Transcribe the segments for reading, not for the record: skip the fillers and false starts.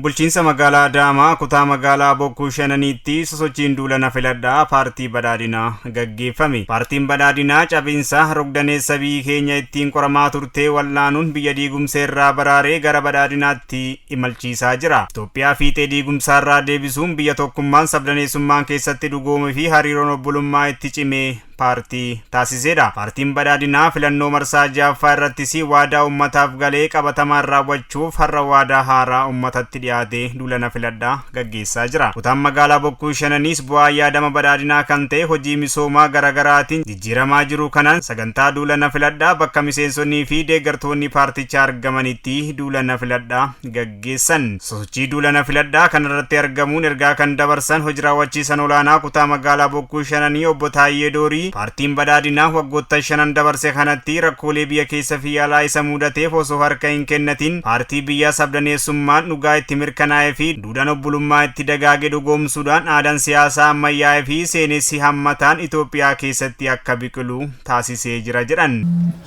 Bulchiinsa magaalaa Adaamaa kutaa magaalaa Bokkuu Shananiitti sosochiin duula na filadhaa paartii badhaadhinaa gaggeeffame. Paartiin badhaadhinaa cabiinsa rogdaneessa biyyi keenya ittiin qoramaa turtee wallaanuun biyya diigumsa irraa baraaree gara badhaadhinaatti imalchiisaa jira. Itoophiyaa fiixee diigumsaarraa deebisuun biyya tokkummaan sabdaneessummaan keessatti dhugoomee fi hariiroon obbolummaa itti cimee paartii taasisedha. Paartiin badhaadhinaa filannoo marsaa ja'affaa irrattis waadaa uummataaf galee qabatamaan raawwachuuf har'a waadaa haaraa uummatatti dhiyaatee duula na filadhaa gaggeessaa jira. Kutaan magaalaa Bokkuu Shananiis bu'aa yaadama badhaadhinaa kan ta'e hojii misoomaa garaagaraatiin jijjiiramaa jiru kanaan sagantaa duula na filadhaa bakka miseensonnii fi deeggartoonni paartichaa argamanitti duula na filadhaa gaggeessan. Sosochii duula na filadhaa kanarratti argamuun ergaa kan dabarsan hojii raawwachiisan olaanaa kutaa magaalaa Bokkuu Shananii obbo Taayyee Doorii, paartiin badhaadhinaa waggoota shanan dabarse kanatti rakkoolee biyya keessa fi alaa isa mudateef osoo harka hin kennatin paartii biyya sabdaneessummaan dhugaa itti mirkanaa'ee fi duudhaan obbolummaa itti dagaage dhugoomsuudhaan aadaan siyaasaa ammayyaa'ee fi seenessi hammataan Itoophiyaa keessatti akka biqilu taasisee jira jedhan.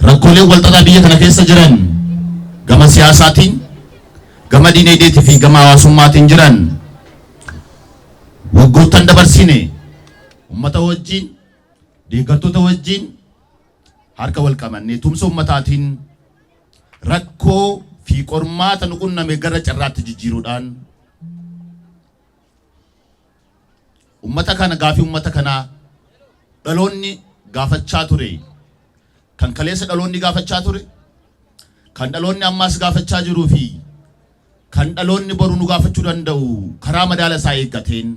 Rakkooleen walxaxaa biyya kana keessa jiran gama siyaasaatiin, gama diinagdeetii fi gama hawaasummaatiin jiran waggoottan dabarsine uummata wajjin, deeggartoota wajjin harka wal qabannee tumsa uummataatiin rakkoo fi qormaata nu qunname gara carraatti jijjiiruudhaan uummata kana, gaafii uummata kanaa dhaloonni gaafachaa ture, kan kaleessa dhaloonni gaafachaa ture, kan dhaloonni ammaas gaafachaa jiruu fi kan dhaloonni boru nu gaafachuu danda'u karaa madaala isaa eeggateen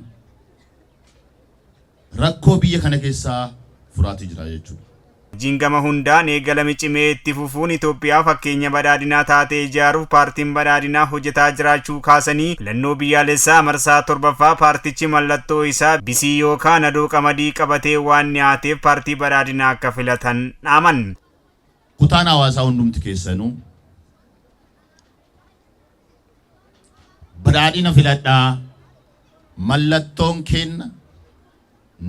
rakkoo biyya kana keessaa furaatii jira jechuudha. Hojiin gama hundaan eegalame cimee itti fufuun Itoophiyaa fakkeenya badhaadhinaa taatee ijaaruuf paartiin badhaadhinaa hojjetaa jiraachuu kaasanii, filannoo biyyaalessaa marsaa torbaffaa paartichi mallattoo isaa bisii yookaan adoo qamadii qabatee waan dhiyaateef paartii badhaadhinaa akka filatan dhaaman. Kutaan hawaasaa hundumti keessanuu badhaadhina filadhaa, mallattoon kenna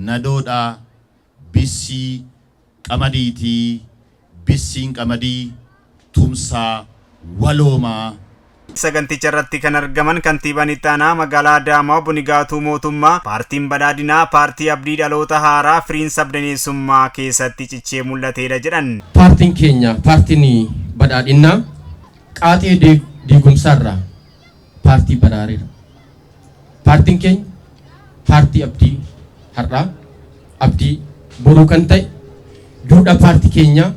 nadoodhaa, bissii qamadiitii, bissiin qamadii tumsaa waloomaa. Saganticha irratti kan argaman kantiibaan itti aanaa magaalaa Adaamaa obbo Nigaatuu Mootummaa, paartiin badhaadhinaa paartii abdii dhaloota haaraa firiin sabdaneessummaa keessatti cichee mul'ateedha jedhan. Paartiin keenya, paartiin badhaadhinaa, qaaxee diigumsaarraa paartii baraareera. Paartiin keenya paartii abdii har'aa, abdii boruu kan ta'e, duudhaa paartii keenyaa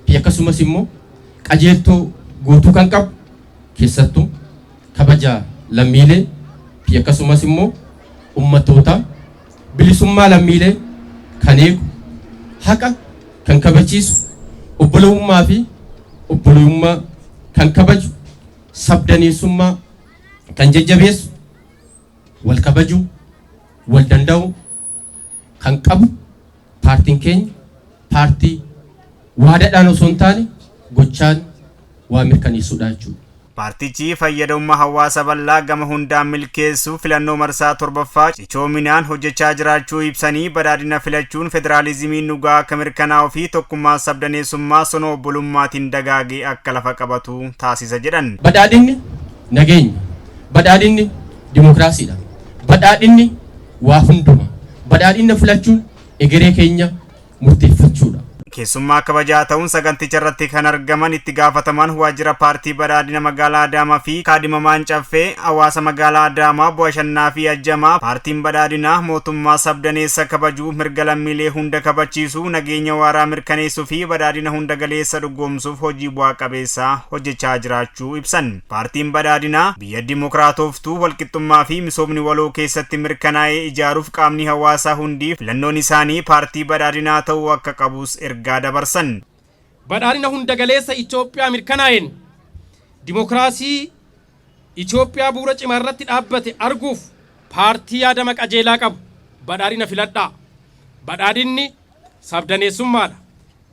fi akkasumas immoo qajeeltoo guutuu kan qabu, keessattuu kabaja lammiilee fi akkasumas immoo uummattoota, bilisummaa lammiilee kan eegu, haqa kan kabachiisu, obbolummaa fi obbolummaa kan kabaju, sabdaneessummaa kan jajjabeessu, wal kabaju, wal danda'u kan qabu, paartiin keenya paartii waadaadhaan osoo hin taane gochaan waa mirkaneessuudha jechuudha. Paartichi fayyadamummaa hawaasa bal'aa gama hundaan milkeessuuf filannoo marsaa torbaffaa cichoominaan hojjechaa jiraachuu ibsanii, badhaadhina filachuun federaalizimiin dhugaa akka mirkanaa'uu fi tokkummaan sabdaneessummaa sona obbolummaatiin dagaagee akka lafa qabatu taasisa jedhan. Badhaadhinni nageenya. Badhaadhinni dimokiraasiidha. Badhaadhinni waa hunduma. Badhaadhina filachuun egeree keenya murteeffachuudha. Keessummaa kabajaa ta'uun saganticha irratti kan argaman itti gaafatamaan waajjira paartii badhaadhina magaalaa Adaamaa fi kaadhimamaan caffee hawaasa magaalaa Adaamaa obbo Ashannaa fi Ajjamaa, paartiin badhaadhinaa mootummaa sabdaneessa kabajuu, mirga lammiilee hunda kabachiisuu, nageenya waaraa mirkaneessuu fi badhaadhina hunda galeessa dhugoomsuuf hojii bu'aa qabeessaa hojjechaa jiraachuu ibsan. Paartiin badhaadhinaa biyya dimokiraatoftuu, walqixxummaa fi misoomni waloo keessatti mirkanaa'ee ijaaruuf qaamni hawaasaa hundi filannoon isaanii paartii badhaadhinaa ta'uu akka qabus ergaa dabarsan. Badhaadhina hunda galeessa Itoophiyaa mirkanaa'een dimokiraasii Itoophiyaa bu'uura cimaa irratti dhaabbate arguuf paartii yaadama qajeelaa qabu badhaadhina filadhaa. Badhaadhinni sabdaneessummaadha.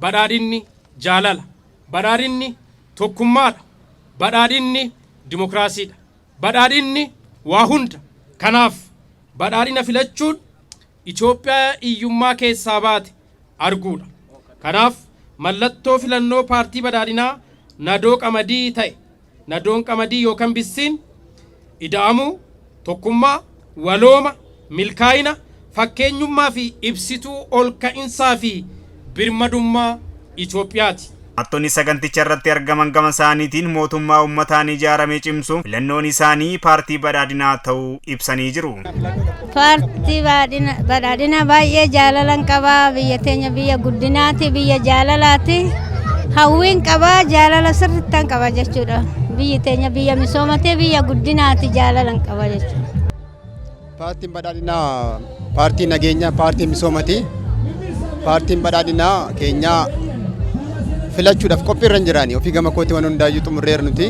Badhaadhinni jaalala. Badhaadhinni tokkummaadha. Badhaadhinni dimokiraasiidha. Badhaadhinni waa hunda. Kanaaf badhaadhina filachuun Itoophiyaa hiyyummaa keessaa baate arguudha. Kanaaf mallattoo filannoo paartii badhaadhinaa nadoo qamadii ta'e, nadoon qamadii yookaan bissiin Ida'amuu, tokkummaa, walooma, milkaa'ina, fakkeenyummaa fi ibsituu ol ka'insaa fi birmadummaa Itoophiyaati. Hirmaattonni saganticha irratti argaman gama isaaniitiin mootummaa uummataan ijaarame cimsuun filannoon isaanii Paartii Badhaadhinaa ta'uu ibsanii jiru. Paartii Badhaadhinaa baay'ee jaalalan qabaa. Biyya teenya biyya guddinaati, biyya jaalalaati. Hawwiin qabaa, jaalala sirrittan qaba jechuudha. Biyyi teenya biyya misoomatee, biyya guddinaati, jaalalan qaba jechuudha. Paartiin Badhaadhinaa paartii nageenyaa, paartii misoomati. Paartiin Badhaadhinaa keenyaa filachuudhaaf qophiirra hin jiraani. Ofii gama kootii waan hundaayyuu xumurreera nuti.